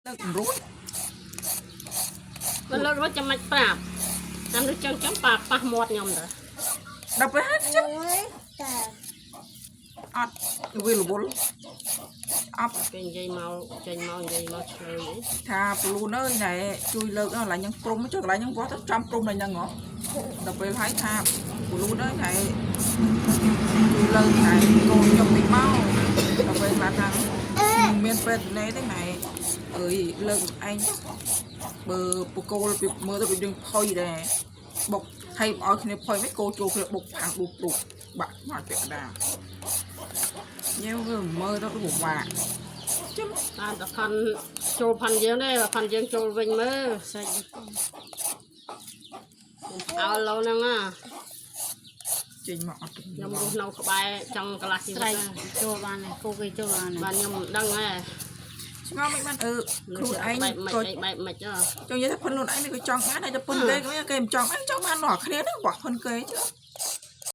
លើកមិនរួច មិនលើករួចចាំមិនប្រាប់តាមដូចចឹងចឹងប៉ាប៉ះមាត់ខ្ញុំទៅ ដល់ពេលហើយចឹង អូយតា អត់វារវល់អប់ គេនិយាយមកចេញមកនិយាយមកឆ្លើយអី ថាពលូនអើយណែជួយលើកដល់កន្លែងហ្នឹងព្រំចុះកន្លែងហ្នឹងវាស់ទៅចំព្រំដល់ហ្នឹងហ៎ដល់ពេលហើយថាពលូនអើយណែជួយលើកណែកូនខ្ញុំតិចមកដល់ពេលខ្លះថាមានពេលណែទេណែអើយលើកឯងបើបកគោលពីមើលទៅដូចយើងផុយដែរបុកហើយឲ្យគ្នាផុយមិនគោចូលគ្នាបុកផាំងបុកព្រុកបាក់មកពាក់ដាញ៉ែវាមើលទៅដូចពិបាកចាំ តាមតែផាន់ចូលផាន់យើងទេផាន់យើងចូលវិញមើល សាច់ ខ្ញុំអោឡូវហ្នឹងណា ចេញមកអត់ទៅ ខ្ញុំរស់នៅក្បែរចង់កន្លះជីវិ ស្រែក តណា ចូលបានហើយគោគេចូលបានហើយ បានខ្ញុំមិនដឹងហ៎ ឆ្ងល់មិនបានអឺខ្លួនឯង បែបមិន ក៏ អីបែបមិនហ៎ ចង់និយាយថាផុនខ្លួនឯងវាក៏ចង់បានហើយតែផុនគេក៏គេមិនចង់បានចង់បានរាល់គ្នាហ្នឹងបោះផុនគេជឿ